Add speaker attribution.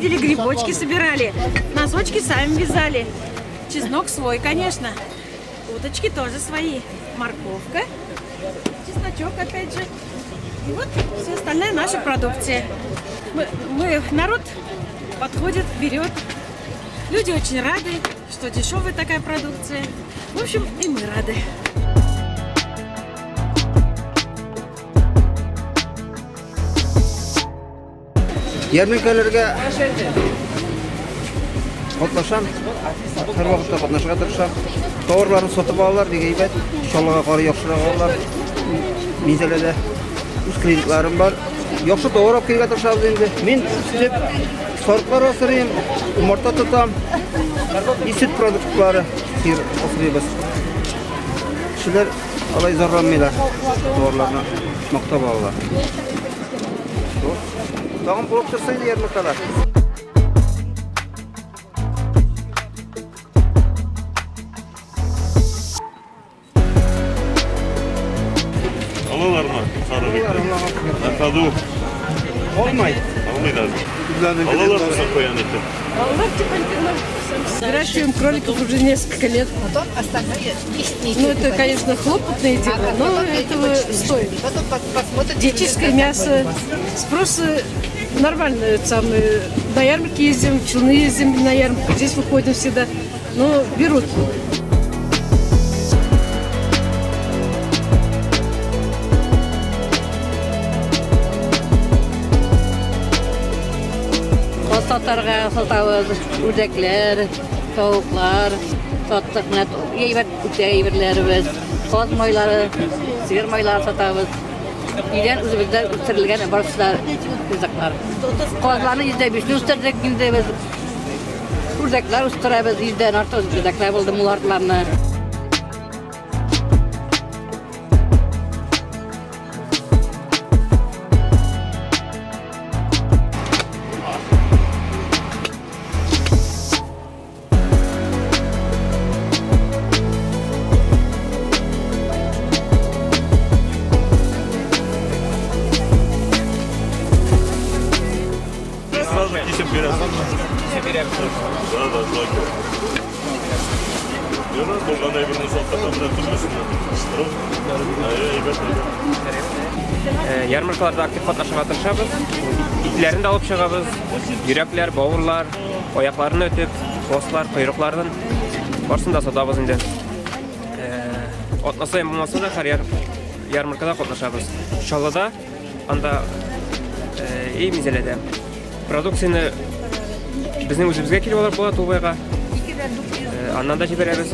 Speaker 1: Ходили, грибочки собирали, носочки сами вязали. Чеснок свой, конечно. Уточки тоже свои. Морковка, чесночок опять же. И вот все остальная наша продукция. Народ подходит, берет. Люди очень рады, что дешевая такая продукция. В общем, и мы рады.
Speaker 2: Ярминкәләргә катнашам. Һәрвакытта катнашырга тырышам. Товарларны сатып алалар, бик әйбәт. Чаллыга карый яхшырак алалар. Минзәләдә үз клиентларым бар. Яхшы товар алып килергә тырышабыз инде. Мин сөт, сарыклар асрыйм, умарта тотам. И сөт продуктлары сыр асрыйбыз. Кешеләр алай зарланмыйлар. Товарларны мактап алалар. Тагын булып торса иде ярмаркалар.
Speaker 3: Алалармы сарык итне? На ходу.
Speaker 2: Алмай.
Speaker 3: Алмыйлар. Алалармы соң куян итен?
Speaker 4: Выращиваем кроликов уже несколько лет.
Speaker 5: Потом остальное 10
Speaker 4: Ну, это, конечно, хлопотное дело, но этого стоит.
Speaker 5: Потом посмотрят.
Speaker 4: Диетическое мясо, спрос нормально. Это самое. На ярмарке ездим, в Челны ездим на ярмарку, здесь выходим всегда. Но берут.
Speaker 6: Каз сатарга сатабыз, үрдәкләр, тавыклар саттык. Менә әйбәт үтә әйберләребез. Каз майлары, сыер майлары сатабыз. Өйдән үзебездә үстерелгән барысы да ризыклар. Казларны 105 үстердек инде без. Үрдәкләр үстерәбез, 100дән артык үрдәкләр булды мулардларны.
Speaker 3: Сразу кисеп бирәсең. Кисеп бирәбез. Да, да, шулай кирәк. Ярар, булган әйберне сатсак, менә төрлесен. Әйбәт, әйбәт.
Speaker 7: Ярмаркаларда актив катнашырга тырышабыз. Итләрен дә алып чыгабыз. Йөрәкләр, бавырлар, аякларын өтеп, хвостлар, койрыкларын барысын да сатабыз инде. Атна саен булмаса да, һәр ярмаркада катнашабыз. Чаллыда, анда и Минзәләдә. Продукцияне безнең үзебезгә килеп алып була Тулбайга. Аннан да җибәрәбез.